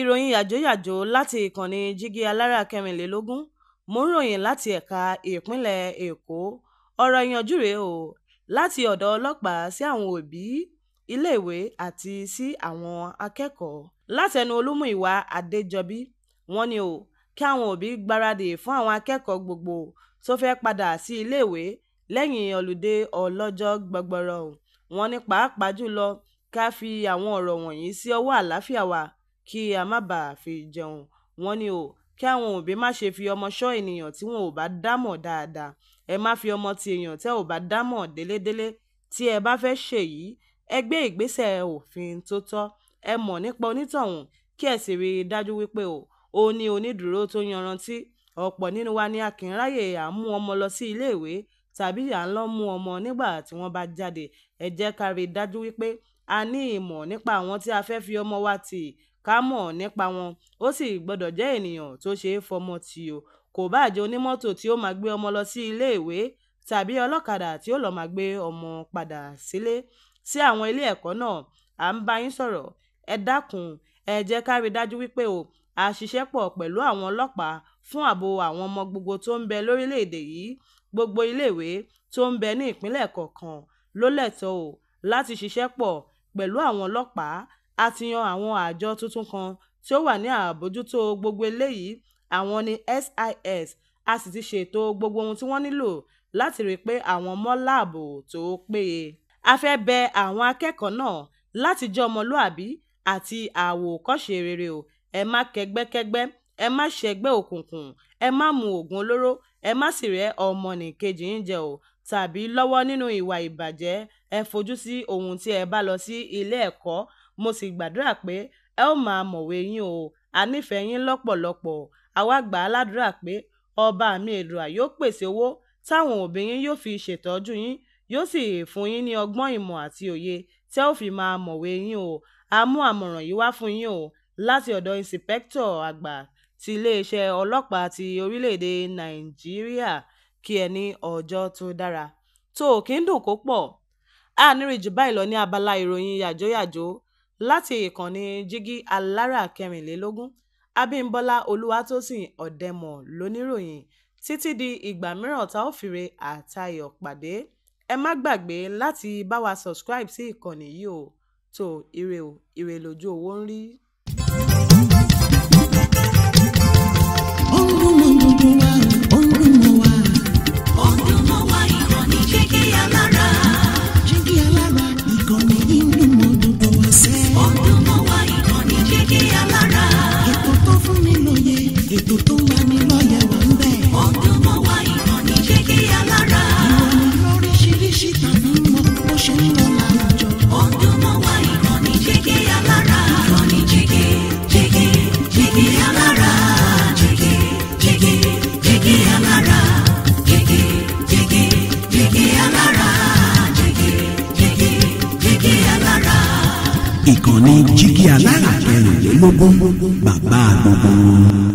Ìròyìn yàjóyàjó láti ìkànnì Jígí Alára 24. Mò ń ròyìn láti ẹ̀ka ìpínlẹ̀ Èkó. Ọ̀rọ̀ ìyànjú rèé o láti ọ̀dọ̀ ọlọ́pàá sí àwọn òbí, iléèwé àti sí àwọn akẹ́kọ̀ọ́. Látẹnu Olúmúyìwá Adéjọbí, wọ́n ní o kí àwọn òbí gbáradì fún àwọn akẹ́kọ̀ọ́ gbogbo tó fẹ́ padà sí iléèwé lẹ́yìn ọludé ọlọ́jọ́ gbọgbọrọ. Wọ́n ní pàápàá jùlọ ká fi àwọn ọ̀rọ̀ wọ̀nyí sí ọwọ́ àlàáfíà wa kí a má bàa fi jẹun. Wọ́n ní o kí àwọn òbí má ṣe fi ọmọ ṣọ́ ènìyàn tí wọn ò bá dámọ̀ dáadáa. Ẹ má fi ọmọ ti èèyàn tẹ́ ò bá dámọ̀ délédélé. Tí ẹ bá fẹ́ ṣèyí, ẹ gbé ìgbésẹ̀ òfin tó tọ́. Ẹ mọ̀ nípa onítọ̀hún kí ẹ sì rí i dájú wípé ó ní onídùúró tó yanrantí. Ọ̀pọ̀ nínú wa ni a kì í ráyè à ń mú ọmọ lọ sí iléèwé tàbí à ń lọ mú ọmọ nígbà tí wọ́n bá jáde. Ẹ jẹ́ ká rí i dájú wípé a ní ìmọ̀ nípa àwọn tí a fẹ́ fi ọmọ wa tì, ká mọ̀ nípa wọn. Ó sì gbọ́dọ̀ jẹ́ ènìyàn tó ṣe é fọmọ tì o. Kò bá jẹ́ onímọ́tò tí ó máa gbé ọmọ lọ sí iléèwé tàbí ọlọ́kadà tí ó lọ máa gbé ọmọ padà sílé. Sí àwọn ilé ẹ̀kọ́ náà, à ń bá yín sọ̀rọ̀. Ẹ dákun, ẹ jẹ́ ká rí i dájú wípé a ṣiṣẹ́ pọ̀ pẹ̀lú àwọn ọlọ́pàá fún ààbò àwọn ọmọ gbogbo tó ń bẹ lórílẹ̀-èdè yìí. Gbogbo iléèwé tó ń bẹ ní ìpínlẹ̀ kọ̀ọ̀kan ló lẹ́tọ̀ọ́ o láti ṣiṣẹ́ pọ̀ pẹ̀lú àwọn ọlọ́pàá. A ti yan àwọn àjọ tuntun kan tí ó wà ní àbójútó gbogbo eléyìí. Àwọn ni SIS. A sì ti ṣètò gbogbo ohun tí wọ́n nílò láti rí i pé àwọn ọmọ láàbò tó péye. A fẹ́ bẹ àwọn akẹ́kọ̀ọ́ náà láti jẹ́ ọmọlúàbí àti àwòkọ́ṣe rere o. Ẹ má kẹ́gbẹ́kẹ́gbẹ́, ẹ má ṣẹgbẹ́ òkùnkùn, ẹ má mu òògùn olóró, ẹ má sì rẹ́ ọmọnìkejì yín jẹ o tàbí lọ́wọ́ nínú ìwà ìbàjẹ́. Ẹ fojú sí ohun tí ẹ bá lọ sí ilé ẹ̀kọ́. Mo sì gbàdúrà pé ẹ ó máa mọ̀wé yín o. A nífẹ̀ẹ́ yín lọ́pọ̀lọpọ̀. A wá gbà á ládùúrà pé ọba mi Èdùà yóò pèsè owó táwọn òbí yín yóò fi ṣètọ́jú yín, yóò sì fún yín ní ọgbọ́n ìmọ̀ àti òye tẹ́ ò fi máa mọ̀wé yín o. A mú àmọ̀ràn yìí wá fún yín o láti ọ̀dọ̀ Ìǹsìpẹ́kítọ̀ àgbà ti iléeṣẹ́ ọlọ́pàá ti orílẹ̀-èdè Nàìjíríà. Kí ẹ ní ọjọ́ tó dára. Tó ò kí ń dùn kó pọ̀. A ní rí jù báyìí lọ ní abala ìròyìn yàjóyàjó láti ìkànnì Jígí Alára 24. Abímbọ́lá Olúwatósìn Ọ̀dẹ́mọ̀ lóníròyìn. Títí di ìgbà mìíràn tá ò fìre àtayọ̀ pàdé. Ẹ má gbàgbé láti bá wa subscribe sí ìkànnì yìí o. Tó ire o, ire lójú owó ń rí. Ó ń dùn mọ́ gbogbo wa, ó ń dùn mọ́ wa. Ó ń dùn mọ́ wa, ìkànnì Jígí Alára. Jígí Alára, ìkànnì yìí ń dùn mọ́ gbogbo wa sẹ́. Ó ń dùn mọ́ wa, ìkànnì Jígí Alára. Ètò tó fún ni lóye, ètò tó ń lani lọ́yẹ̀ wà ń bẹ̀. Ó ń dùn mọ́ wa, ìkànnì Jígí Alára. Ìròyìn lóríṣiríṣi tàbí mọ́ bó ṣe ń lọ láwùjọ. Ó ń dùn mọ́ wa, ìkànnì Jígí Alára. Ìkànnì Jígí, Jígí, Jígí Alára. Jígí, Jígí, Jígí Alára. Jígí, Jígí, Jígí Alára. Jígí, Jígí, Jígí Alára. Ìkànnì Jígí Alára 24, bàbá gbogbo wọn.